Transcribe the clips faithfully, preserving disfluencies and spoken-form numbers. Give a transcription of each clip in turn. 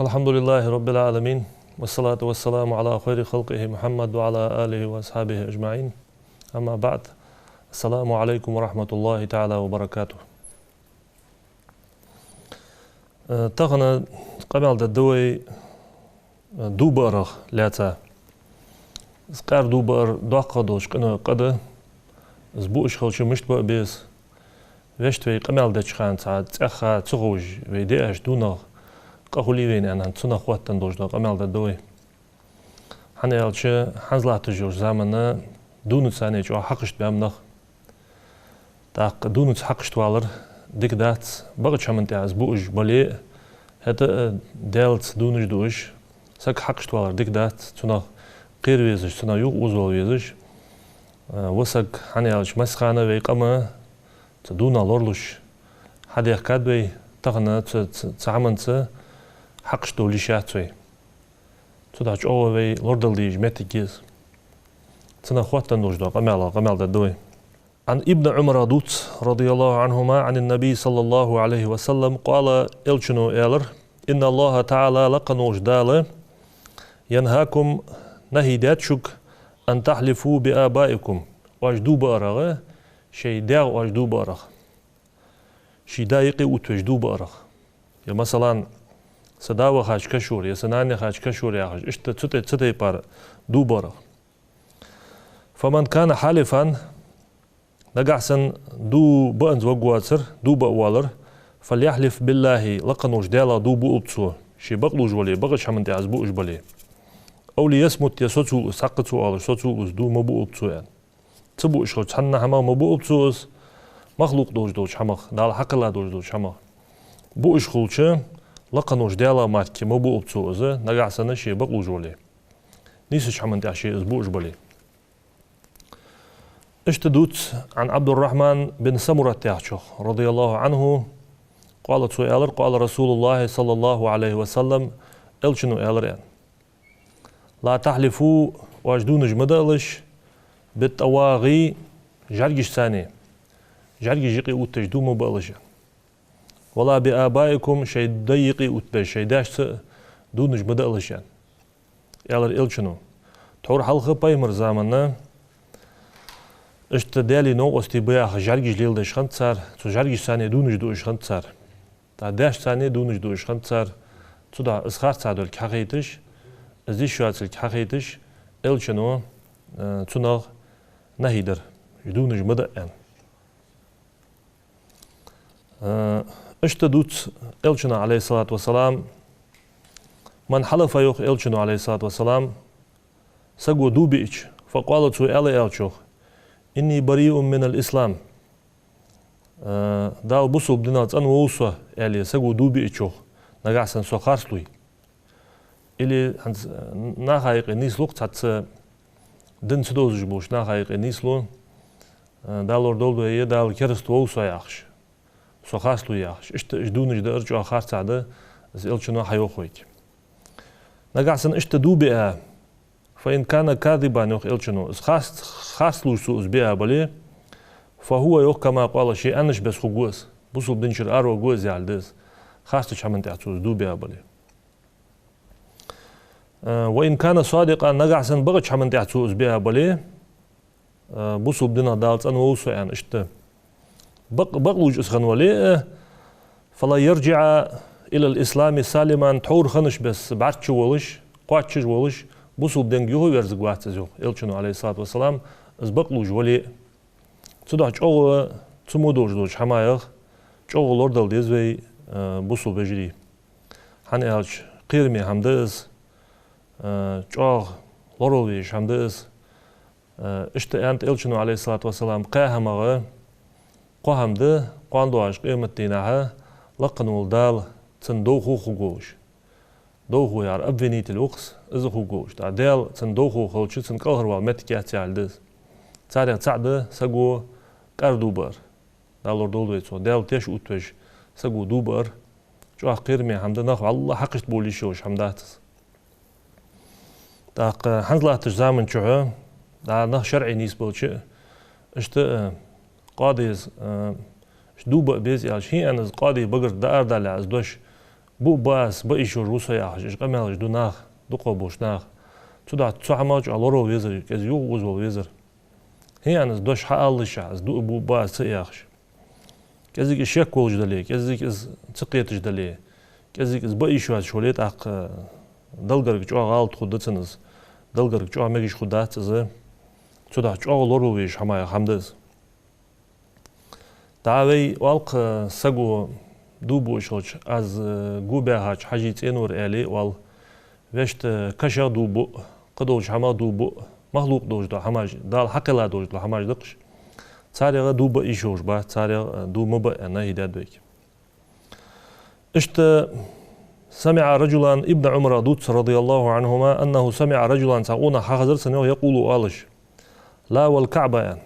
الحمد لله رب العالمين، والصلاة والسلام على خير خلقه محمد وعلى آله وأصحابه أجمعين. أما بعد. السلام عليكم ورحمة الله تعالى وبركاته. Э, тахан къамаьл дергда вай, э, дув баарах лаьца. Из къаьра дув баар доккха долча къинойх къа да. Из буаш хилча мишта баа беза. Вешта вай къамаьл деча хана цхьа цӀаьхха ца ховш, вай деш дунах къа хулий вайна аьнна, цунах хоттаденна долаш дола къамаьл дергда вай. ХӀана аьлча, хӀанз латташ йолча замана дунаца цхьана чӀоагӀа хьакхашта баьннаб нах. ТӀаккха дунаца хьакхашта валар дика дац, бакъача хӀаман тӀа из буаш бале а, хӀаьта а Даьлаца дунаш дуаш, саг хьакхашта валар дика дац, цунах кхера везаш, цунах юха озавала везаш. Э, ва саг, хӀана аьлча, массахана вай къам цу дунах лоралуш хьадехкад вай, тахан цу, цу, цу хӀаманца хьакхашта довла йиш яц вай. Цудухьа чӀоагӀа вай лорадала дезаш моттиг я из. Цунах хоттаденна долаш дола къамаьл, къамаьл дергда вай. عن ابن عمر дувц, رضي الله عنهما عن النبي صلى الله عليه وسلم قال, элчано аьлар: إن الله تعالى, лакха волча Дала, ينهاكم, нахьи даьд шуга, أن تحلفوا بآبائكم, оаш дув баарах, шоай даьх оаш дув баарах. Ший да юкъе оттавеш дув баарах. Е, масала, са да вахача кашура, е са нана яхача кашура яхаш, иштта цу тӀа, цу тайпара дув баарах. فمن كان حالفا, нагахьа санна дув баанза варг воацар, дув баа воалар, فليحلف بالله, лакха волча Даьлах дув буалба цо, ше бакълувш вале, бакъача хӀаман тӀа из буаш бале. أو ليصمت, е соцалва из, цхьаккха ца оалаш, соцалва из, дув ма буалба цо, аьнна. Ца буаш хилча цхьанна хӀамах ма буалба цо из, махлукъ долаш долча хӀамах, Дала хьакхелла долаш долча хӀамах. Буаш хилча, лакха волча Даьлах мара ма буалба цо из, нагахьа санна ше бакълувш вале, нийсача хӀаман тӀа ше из буаш бале. Иштта дувц عن عبد الرحمن بن سمرة яхачох, رضي الله عنه, قال, цо аьлар: قال رسول الله صلى الله عليه وسلم, элчано аьлар, аьнна: لا تحلفوا, оаш дувнаш ма даалаш, بالطواغي, жӀаргашца цхьана, жӀаргаш юкъе отташ дув ма баалаш, аьнна. ولا بآبائكم, шоай дай юкъе оттабеш, шоай даьшца дувнаш ма даалаш, аьнна, аьлар элчано. Тхьовра хьалха пайхамара замана иштта Даьлеи новкъостеи ба яха жӀаргаш леладеш хиннад цар, цу жӀаргашца цхьана дувнаш дуаш хиннад цар. ТӀаккха даьшца цхьана дувнаш дуаш хиннад цар, цудухьа из харцахьа долга хьахайташ, из йиш йоацилга хьахайташ, элчано, э, цунах нахьи даьд, дувнаш ма даа, аьнна. Э, иштта дувц элчано, عليه الصلاة والسلام: من حلف, йоах элчано, عليه الصلاة والسلام, саго дув биача, فقال, цо аьле аьлча, йоах: إني بريء من الإسلام, э, Дала бусалба динах цӀена вов со, аьле, саго дув биача, йоах, нагахьа санна со харцлув. Или хӀанз, э, наха юкъе нийслу-кх, цхьацца дин ца довзаш болча наха юкъе нийслу, э, Дала лорадолда вай, е Дала кераста вов со яхаш, со харцлув яхаш. Иштта уж дувнаш даар чӀоагӀа харцахьа да, из элчано хьайоах вайга. Нагахьа санна иштта дув биа, فإن كان كاذبا, йоах элчано, из харц-, харцлувш цо из биа бале, فهو, йоах, كما قال, ше аьннача беса хургва из, бусалба дина чура араваргва из, яхилга да из, харцача хӀаман тӀа цо из дув биа бале. Э, وإن كان صادقا, нагахьа санна бакъача хӀаман тӀа цо из биа бале, э, бусалба динах Дала цӀена вов со, аьнна, иштта бакъ-, бакълувш из хинна вале а, فلن يرجع إلى الإسلام سالما, тхьовра хиннача беса бӀарчча волаш, кхоачаш волаш, бусалба динга юхаверзаргвац из, йоах элчано, عليه الصلاة والسلام, из бакълувш вале а. Цудухьа чӀоагӀа цу мо долаш долча хӀамаех чӀоагӀа лорадала деза вай, э, бусалба вежарий. ХӀана аьлча, кхераме хӀама да из, э, чӀоагӀа лоравала везаш хӀама да из. Э, иштта аьннад элчано, عليه الصلاة والسلام: кхаь хӀамах кхо хӀама да, кхоана доагӀаш къематдийнахьа лакха вола Дала, цун довхо хургволаш. Довхо яхар обвинитель ва-кх из, из хургволаш. ТӀаккха Даьла цун довхо хилча, цун кӀалхарвала моттиг яц, яхилга да из. Царех цаӀ да саго къаьра дув баар. Дала лорадолда вай цох. Даьла теш оттавеш саго дув баар чӀоагӀа кхераме хӀама да, нах вӀалла хьакхашта бовла йиш йолаш хӀама дац из. ТӀаккха хӀанз латтача заман чухь, дӀа нах шарӀе нийсбелча, иштта, э, къадес, э, Ш-, дув баа беза аьлча, хӀана аьнна из къоди багара дӀаарадаьлча из дош, буъ ба аз, баа йиш йолаш ва со яхаш, уж къамаьлаш ду наха, дукхагӀболча наха. Цудухьа цу хӀамах чӀоагӀа лоравала везар, кӀезига юхаозавала везар. ХӀана аьнна из дош хьаалалаш, из дуъ, буъ ба аз ца яхаш. КӀезига из шек волаш дале, кӀезига из ца кхеташ дале, кӀезига из баа йиш йоацаш вале, тӀаккха Далла гарга чӀоагӀа гӀалат хургда цунна из, Далла гарга чӀоагӀа мегаш хургдац из. Цудухьа чӀоагӀа лоравала везаш хӀама я, хӀама да из. ДӀа вай оал-кх, саго дув буаш хилча, аз, э, гу баьхача хьажий цӀенора аьле оал. Вешта кашах дув буъ, кхыдолча хӀамах дув буъ, махлукъ долаш дола хӀамаш, Дала хьакхелла долаш дола хӀамаш да-кх уж. Царех дув баа йиш йолаш бац, царех, э, дув ма баа аьнна хьадоаладу вайга. Иштта سمع رجلا, Ибн Ӏумарах дувц, رضي الله عنهما, أنه سمع رجلا, цхьа къонах хьахезар цунна, йоах, يقول, оалаш: لا والكعبة, аьнна.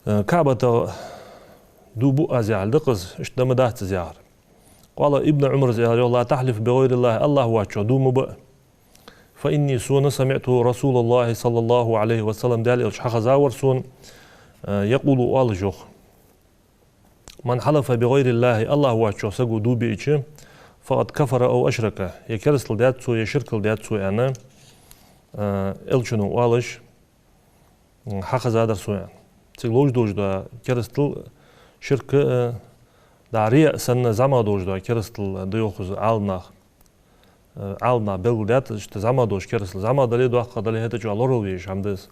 Э, КаӀбатах дув буъ аз яхилга да-кх из, иштта да ма дац из яхар. قال, Ибн Ӏумара аьлар, йоах: لا تحلف بغير الله, АллахӀ воацачох дув ма баа. فإني, сона, سمعت رسول الله صلى الله عليه وسلم, Даьла Элча хьахезавар сона, э, يقول, оалаш, йоах: من حلف بغير الله, АллахӀ воацачох саго дув биача, فقد كفر أو أشرك, е керастал даьд цо, е ширкал даьд цо, аьнна, э, Элчано оалаш, м, хьахезадар сона, аьнна. Цига ловш долаш дола керастал, ширк, э, дӀа рияъ санна зӀамагӀа долаш дола керастал да, йоах, из Ӏаламнаха. Э, Ӏаламнаха белгалдаьд, иштта зӀамагӀа долаш керастал. ЗӀамагӀа дале, доккха дале, хӀаьта чӀоагӀа лоравала везаш хӀама да из.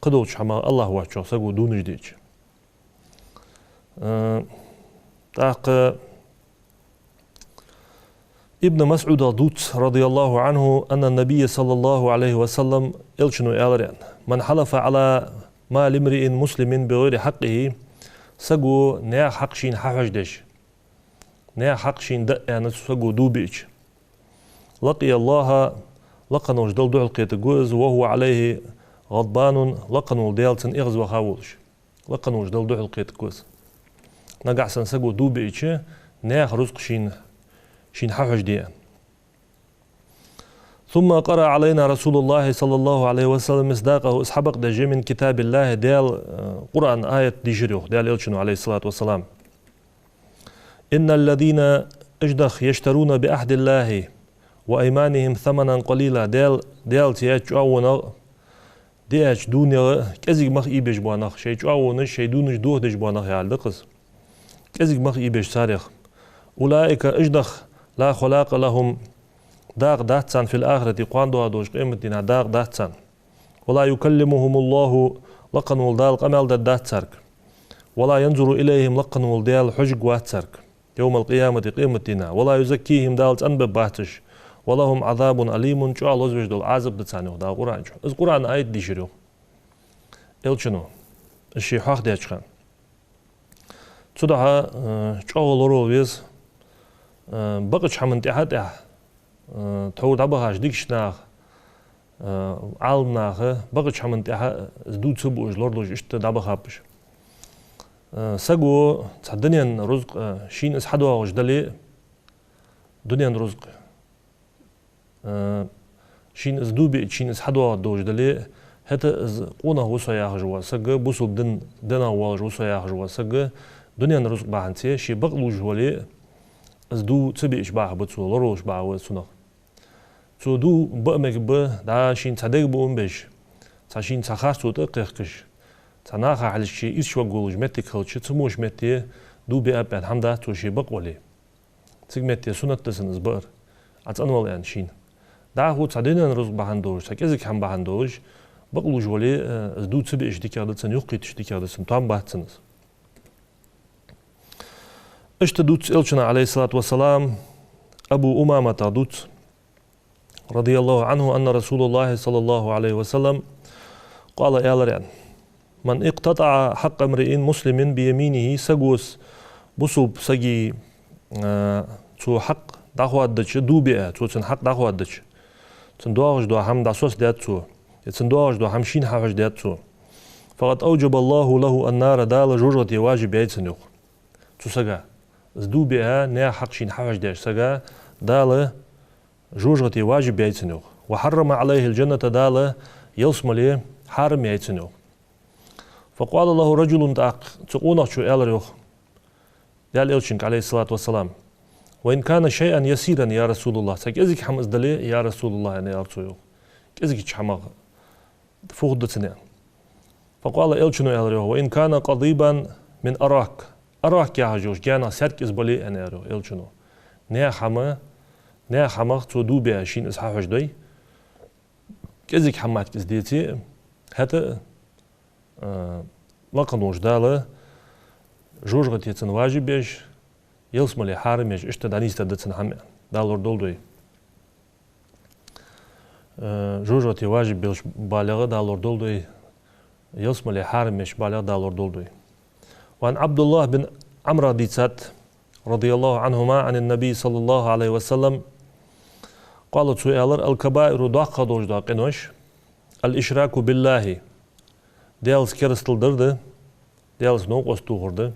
Кхыдолча хӀамах АллахӀ воацачох саго дувнаш диача. Э, тӀаккха Ибн МасӀудах дувц, رضي الله عنه, أن النبي صلى الله عليه وسلم, Элчано аьлар, аьнна: من حلف على مال امرئ مسلم بغير حقه, саго наьха хьакъ шийна хьахьожадеш, наьха хьакъ шийна даа аьнна цу саго дув биача, لقي الله, лакха волча Далла духьалкхетаргва из, وهو عليه غضبان, лакха волча Даьла цунна эгӀазваха волаш. Лакха волча Далла духьалкхетаргва из. Нагахьа санна саго дув биача, наьха рузкъа шийна, шийна хьахьожаде аьнна. ثم قرأ علينا رسول الله صلى الله عليه وسلم مصداقه, из хьабакъдеш من كتاب الله, Даьла, э, Къуръан аят дийшар, йоах, Даьла Элчано, عليه الصلاة والسلام. إن الذين, уж нах, يشترون بعهد الله وأيمانهم ثمنا قليلا, Даьла, Даьлаца яьча чӀоагӀонах, диача дувнех кӀезига мах ийбеш бола нах, шоай чӀоагӀонаш, шоай дувнаш дохадеш бола нах яхилга да-кх из. КӀезига мах ийбеш царех. أولئك, уж нах, لا خلاق لهم, дакъа дац царна, في الآخرة, кхоана доагӀаш долча къематдийнахьа дакъа дац царна. ولا يكلمهم الله, лакха волча Дала къамаьл дергдац царга. ولا ينظر إليهم, лакха волча Даьла хьожаргвац царга, يوم القيامة, къематдийнахьа. ولا يزكيهم, Дала цӀенбергбац уж. ولهم عذاب أليم, чӀоагӀа лозавеш дола Ӏазап да царна, йоах Дала Къуръан чу. Из Къуръан аят дийшар, йоах, Элчано, из ше хьоахадаьча хана. Цудухьа, э, чӀоагӀа лоравала веза, э, бакъча хӀаман тӀехьа, тӀехьа, э, тхьовра дӀабахача дикача наха, э, Ӏаламнаха, бакъча хӀаман тӀехьа из дув ца буаш лоралуш иштта дӀабахаб уж. Э, саго цхьа дунен рузкъа, э, шийна из хьадоагӀаш дале, дунен рузкъа, э, шийна из дув биача, шийна из хьадоагӀаргдолаш дале, хӀаьта из къонах ва со яхаш вола саг, бусалба дин, динах воалаш ва со яхаш вола саг, дунен рузкъа бахьанце, ше бакълувш вале, из дув ца биача бахьа ба цо, лоравалаш бахьа ва из цунах. Цо дув баа мегаргба, дӀа шийна цхьа дега буам беш, цхьа шийна цхьа харцо тӀа а кхехкаш, цхьа наха хьалхашка ше ирча варгволаш моттиг хилча, цу мо метте дув биаб аьнна хӀама дац цо, ше бакъ вале. Цига метте суннат да цунна из баар, Ӏа цӀенвала аьнна шийна. ДӀахо цхьа дунен рузкъа бахьан долаш, цхьа кӀезига хӀама бахьан долаш, бакълувш вале, э, из дув ца биаш дикагӀа да цунна, юхакхийташ дикагӀа да цунна, тоам бац цунна из. Иштта дувц Элчано, عليه الصلاة والسلام, Абу Умаматах дувц, رضي الله عنه أن رسول الله صلى الله عليه وسلم قال, аьлар, аьнна: من اقتطع حق امرئ مسلم بيمينه, саго бусалба сага, э, цо хьакъ дӀахоададича, дув биа, цо цун хьакъ дӀахоададича, цун доагӀаш дола хӀама дӀасосдаьд цо, е цун доагӀаш дола хӀама шийна хьахьожадаьд цо, فقد أوجب الله له النار, Дала жожагӀате важиб яьй цунна, йоах. Цу сага, из дув биа, наьха хьакъ шийна хьахьожадеш сага, Дала жожагӀате важиб яьй цунна, йоах. وحرم عليه الجنة, Дала ялсмале хьарам яьй цунна, йоах. فقال له رجل, тӀаккха цу къонахчо аьлар йоах Даьла Элчанга, عليه الصلاة والسلام: «وإن كان شيئا يسيرا يا رسول الله, цхьа кӀезига хӀама из дале, я Расулаллахь», — аьнна аьлар цо йоах. КӀезигача хӀамах фу хургда цунна? فقال, Элчано аьлар йоах: «وإن كان قضيبا من أراك, арак яхаш йолча гаьнах саьрг из бале», — аьнна аьлар йоах Элчано. Наьха хӀама, наьха хӀамах цо дув биа шийна из хьахьожадой, кӀезига хӀама моттиг из деце, хӀаьта а, лакха волча Дала жожагӀате цунна важиб еш, ялсмале хьарам еш, иштта дӀанийсдергда цунна хӀама, Дала лорадолда вай. А, жожагӀате важиб болаш балех Дала лорадолда вай, ялсмале хьарам еш балех Дала лорадолда вай. وعن عبد الله بن عمرو, дийцад, رضي الله عنهما عن النبي صلى الله عليه وسلم, قال, цо аьлар: «الكبائر, доккхагӀа долаш дола къинош, الإشراك بالله, Даьлаца керастал дар да, Даьлаца новкъост тохар да,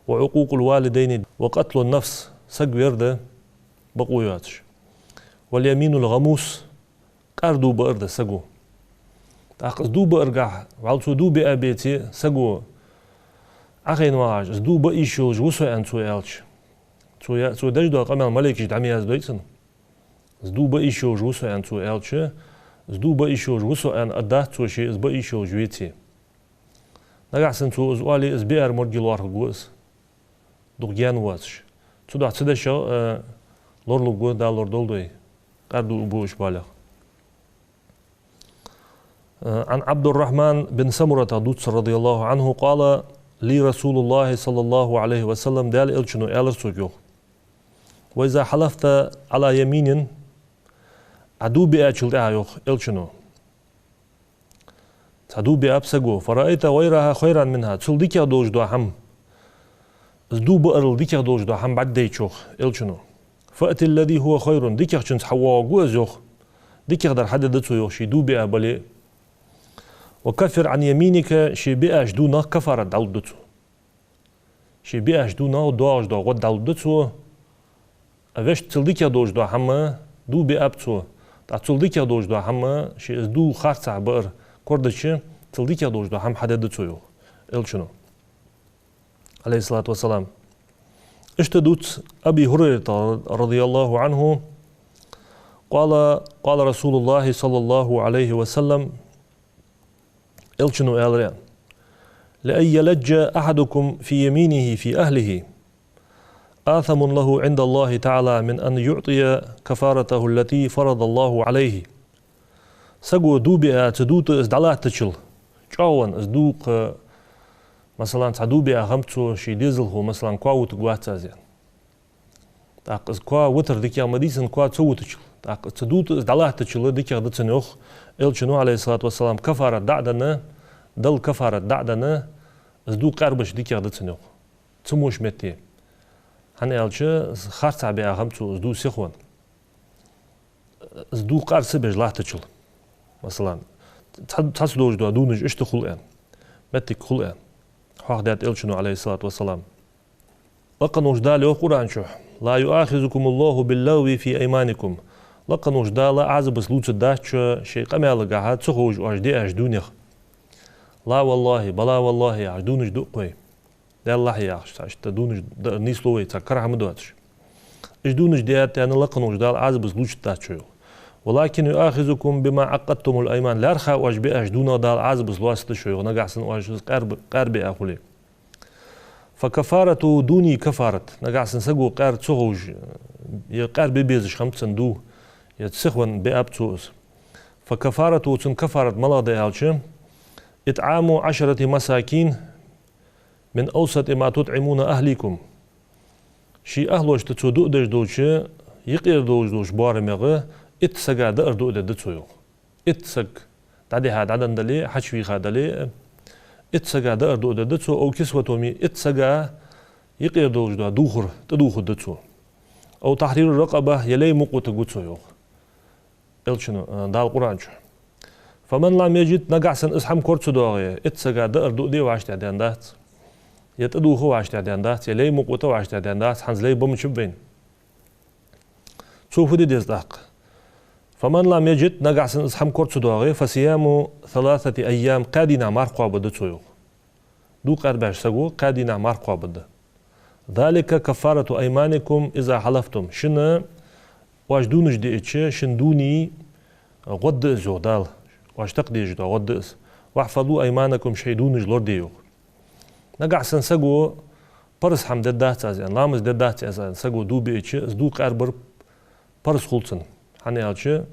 وعقوق الوالدين وقتل النفس, саг вер да бакъо йоацаш, واليمين الغموس, къаьра дув баар да саго». ТӀаккха из дув бааргахьа, вӀалла цо дув биа беце, саго Ӏохайна вагӀаш, из дув ба йиш йолаш ва со аьнна цо аьлча, цо я-, цо деш дола къамаьл малейкаша дӀа ма яздой цунна. Из дув ба йиш йолаш ва со аьнна цо аьлча, из дув ба йиш йолаш ва со аьнна аргдац цо ше из ба йиш йолаш веце. Нагахьа санна цо из оале, из биар моргӀе лоархӀаргва из, дукха гаьна воацаш. Цудухьа цу дешах, э, лоралургва Дала лорадолда вай, къаьра дув буаш балех. Э, عن عبد الرحمن بن سمرة дувц, رضي الله عنه, قال لي رسول الله صلى الله عليه وسلم, Даьла Элчано аьлар сога йоах: «وإذا حلفت على يمين, Ӏа дув биачул тӀехьагӀа, йоах Элчано, цхьа дув биаб саго, فرأيت غيرها خيرا منها, цул дикагӀа долаш дола хӀама, из дув баарал дикагӀа долаш дола хӀама бӀаргадайча, йоах Элчано, فأت الذي هو خير, дикагӀчунца хьавоагӀаргва из, йоах, дикагӀдар хьадергда цо, йоах, ше дув биа бале а. وكفر عن يمينك, ше биача дувнах кафарат дӀалургда цо». Ше биача дувнах доагӀаш дола гӀод дӀалургда цо, а вешта цул дикагӀа долаш дола хӀама, дув биаб цо, тӀаккха цул дикагӀа долаш дола хӀама, ше из дув харцахьа баар кордача, цул дикагӀа долаш дола хӀама хьадергда цо, йоах Элчано, عليه الصلاة والسلام. Иштта дувц Аби ХӀурайрата, رضي الله عنه, قال: قال رسول الله صلى الله عليه وسلم, Элчано аьлар: «لأن يلج أحدكم في يمينه في أهله آثم له عند الله تعالى من أن يعطي كفارته التي فرض الله عليه». Саго дув биа, цу дув тӀа из дӀалаттачул, чӀоагӀа венна из дув кхы, масала, цхьа дув биа хӀама цо ший дезалхо, масала, коа вутаргвац аз аьнна. ТӀаккха из коа вутар дикагӀа ма дий цун, коа ца вутачул. ТӀаккха из цу дув тӀа из дӀалаттачул дикагӀа да цунна, йоах Элчано, عليه الصلاة والسلام, кафарат дӀа а денна, Далла кафарат дӀа а денна, из дув къаьрбача дикагӀа да цунна, йоах, цу муш метте. ХӀана аьлча, из харцахьа биа хӀама цо, из дув сиха венна. Из дув къар ца беш латтачул. Масала, цхьа-, цхьацца долаш дола дувнаш иштта хул аьнна. Моттиг хул аьнна. Хьоахадаьд Элчано, عليه الصلاة والسلام. Лакха волча Дала йоах Къуръан чу: «لا يؤاخذكم الله باللغو في أيمانكم». Лакха волча Дала Ӏазапаца лувцаргдац шо шоай къамаьлагахьа ца ховш оаш диача дувнех. «لا والله», «بلى والله» яхаш дувнаш ду-кх вай. «Даьллахьа» яхаш, цхьа иштта дувнаш даар нийслу вай, цхьа карахьа ма доацаш. Уж дувнаш диа аьнна, лакха волча Дала Ӏазапаца лувчаргдац шо, йоах. «ولكن يؤاخذكم بما عقدتم الأيمان». ЛаьрххӀа оаш биача дувнах Дала Ӏазапаца лоацаргда шо, йоах, нагахьа санна оаш из къаьр-, къаьра биа хуле. «فكفارته دوني كفارته». Нагахьа санна саго къаьра ца ховш, е къаьра бе безаш хиннаб цун дув, е сиха венна биаб цо из. «فكفارته», цун кафарат малагӀа да аьлча: «إطعام عشرة مساكين من أوسط ما تطعمون أهليكم». Ший ахӀлошта цо дуа деш долча юкъера долаш долча боарамех итт сага даар дуа дергда цо, йоах. Итт саг дӀадихьа дӀаденна дале, хьачувийха дале, итт сага даар дуа дергда цо, «أو كسوتهم», итт сага юкъера долаш дола дувхар тӀадувхаргда цо. «أو تحرير رقبة», е лай мукъа вутаргва цо, йоах Элчано, а, Дала Къуръан чу. «فمن لم يجد», нагахьа санна из хӀама кора ца доагӀе, итт сага даар дуа де вӀаштӀехьа даьннадац, е тӀадувха вӀаштӀехьа даьннадац, е лай мукъа вита вӀаштӀехьа даьннадац, хӀанз лай ба мичаб вайна. Цо фу де деза тӀаккха? «فمن لم يجد», нагахьа санна из хӀама кора ца доагӀе, «فصيام ثلاثة أيام», кхаь дийнахьа марха кхоабаргда цо, йоах. Ду къарбеш саго кхаь дийнахьа марха кхоабаргда. «ذلك كفارة أيمانكم إذا حلفتم». Шун оаш дувнаш диача, шун дувний гӀод да из, йоах Дала. Оаш такха дезаш дола гӀод да из. «واحفظوا أيمانكم», шоай дувнаш лораде, йоах. Нагахьа санна саго параз хӀама дергдац аз аьнна, ламаз дергдац аз аьнна, саго ду биача, из ду къарбар параз хул цунна. ХӀана аьлча,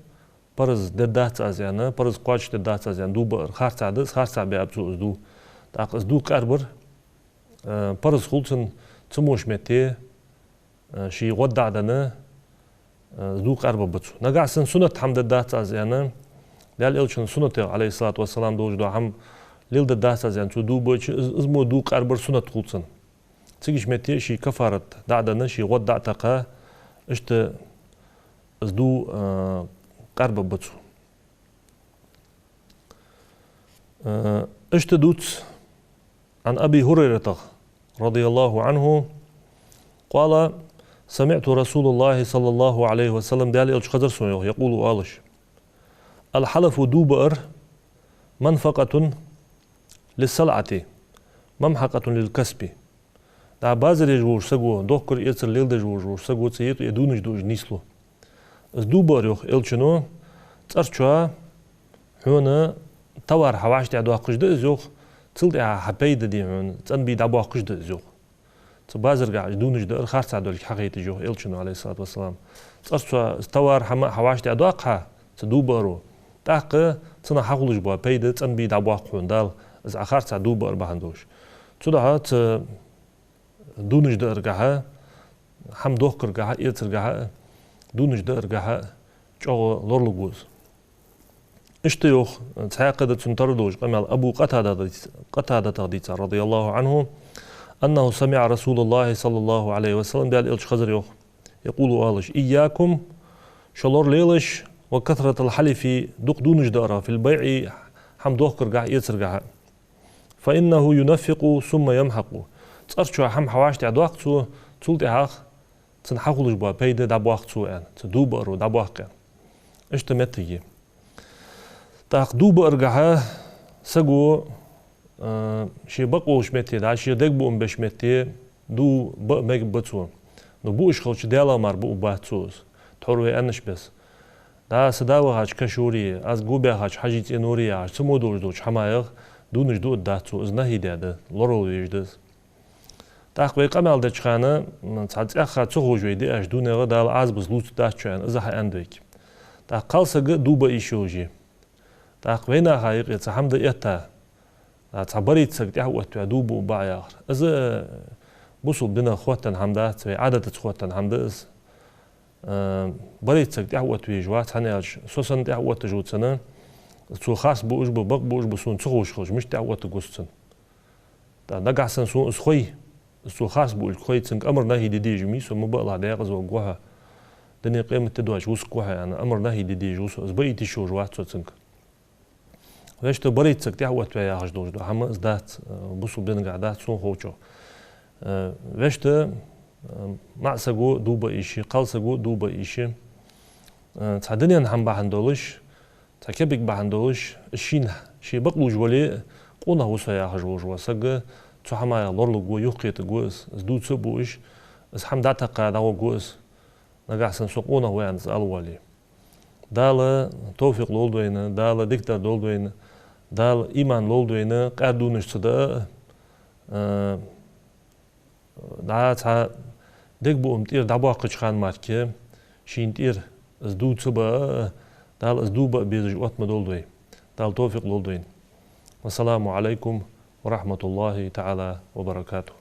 параз дергдац аз аьнна, параз кхоачашдергдац аз аьнна ду баар харцахьа да из, харцахьа баьб цо из ду. ТӀаккха из ду къарбар, э, параз хул цунна, цу мо метте, э, ший гӀод дӀа а денна, э, из ду къарбаргба цо. Нагахьа санна суннат хӀама дергдац аз аьнна, Даьла Элчан суннатех, عليه الصلاة والسلام, долаш дола хӀама леладергдац аз аьнна цо ду биача, из, из мо ду къарбар суннат хул цунна. Цига ше метте ший каффарат дӀа а денна, ший гӀод дӀа а текха, иштта из ду, э, къарбаргба цо. Э, иштта дувц عن أبي هريرة رضي الله عنه قال: سمعت رسول الله صلى الله عليه وسلم, Даьла Элча хезар сона, йоах, يقول, оалаш: «الحلف», ду баар, «منفقة للسلعة، ممحقة للكسب». ДӀа базар еш волча саго, дохкар-эцар леладеш волаш волча саго цу юкъе дувнаш дуаш нийслу. Из ду баар, йоах Элчано, цӀерчоа хьона товар хьа вӀаштӀехьдоаккхаш да из, йоах, цул тӀехьагӀа хьа пайда дий хьона, цӀенбий дӀабоаккхаш да из, йоах. Цу базаргахьа уж дувнаш даар харцахьа долга хьахайташ, йоах Элчано, عليه الصلاة والسلام. ЦӀерчоа из товар хӀама хьа вӀаштӀехьдоаккх хьа, цу ду бааро, тӀаккха цунах хьахулаш бола пайда цӀенбий дӀабоаккх хьона Дала, из Ӏа харцахьа ду баар бахьан долаш. Цудухьа цу дувнаш дааргахьа, хӀама дохкаргахьа, эцаргахьа, дувнаш дааргахьа чӀоагӀа лоралургва из. Иштта йоах, цхьаькха да цунна тара долаш къамаьл, Абу Къатадатах дийц-, Къатадатах дийцар, رضي الله عنه, أنه سمع رسول الله صلى الله عليه وسلم, Даьла Элча хезар, йоах, يقول, оалаш: «إياكم», шо лоралелаш, «وكثرة الحلف», дукха дувнаш даарах, «في البيع», хӀама дохкаргахьа, эцаргахьа. «فإنه ينفق ثم يمحق». ЦӀерчоа хӀама хьа вӀаштӀехьдоаккх цо, цул тӀехьагӀа цунна хьахулаш бола пайда дӀабоаккх цо, аьнна, цу ду бааро дӀабоаккх, аьнна. Иштта моттиг я. ТӀаккха ду бааргахьа саго, э, ше бакъ волча метте, дӀа ше дегабуам беча метте ду баа мегаргба цо. Но буаш хилча, Даьлах мара буаргбац цо из. Тхьовра вай аьннача бесса. ДӀа са да вахача кашуре, аз гобаьхача хьажий цӀеноре яхаш, цу мо долаш долча хӀамаех дувнаш дуаргдац цо, из нахьи даь да, лоралуш да из. ТӀаккха вай къамаьл деча хана, м, цхьа цӀаьхха ца ховш вай диаш дунега Дала Ӏазапаца лувцаргдац шо аьнна, из хьааьннад вайга. ТӀаккха кхалсаг а ду баа йиш йолаш я. ТӀаккха вайнаха юкъе цхьа хӀама да этта, а, цхьа барийта саг тӀехьаоттаваь ду буаргба Ӏа яхар. Из, э, бусалба динах хоттаденна хӀама дац, вай Ӏадатаца хоттаденна хӀама да из. Э, барийта саг тӀехьаоттавеш вац, хӀана аьлча, со санна тӀехьаотташ ва цунна, цо харц буаш ба, бакъ буаш ба, сона ца ховш хилча, мишта тӀехьаоттаргва со цунна. ТӀаккха нагахьа санна сона из хой, из цо харц буаш хой, цунга амар-нахьи де дезаш ма вий со, ма баалахь, даькъаза варгва хьо, дунен, къематди доацаш вусаргва хьо, аьнна, амар-нахьи де дезаш ва со, из баийта йиш йолаш вац со цунга. Вешта, барийта саг тӀехьаоттаваь яхаш долаш дола хӀама из дац, э, бусалба динагахьа дац, сона ховчох. Э, вешта, э, маӀа саго ду баа йиш я, кхалсаго ду баа йиш я. Э, цхьа дунен хӀама бахьан долаш, цхьа кепиг бахьан долаш, из шийна, ше бакълувш вале а, къонах ва со яхаш волаш вола саг, цу хӀамаех лоралургва, юхакхетаргва из, из дувца а буаш, из хӀама дӀатакха дӀагӀоргва из. Нагахьа санна со къонах ва аьнна из ала воале. Дала товфикъ лолда вайна, Дала дикадар долда вайна, Дала иман лолда вайна, къаьра дувнаш ца даа, а, дӀа цхьа дегабуам тӀера дӀабоаккхача хана мара, шийна тӀера из ду ца баа, Дала из ду баа безаш отта ма долда вай. Дала товфикъ лолда вайна. والسلام عليكم ورحمة الله تعالى وبركاته.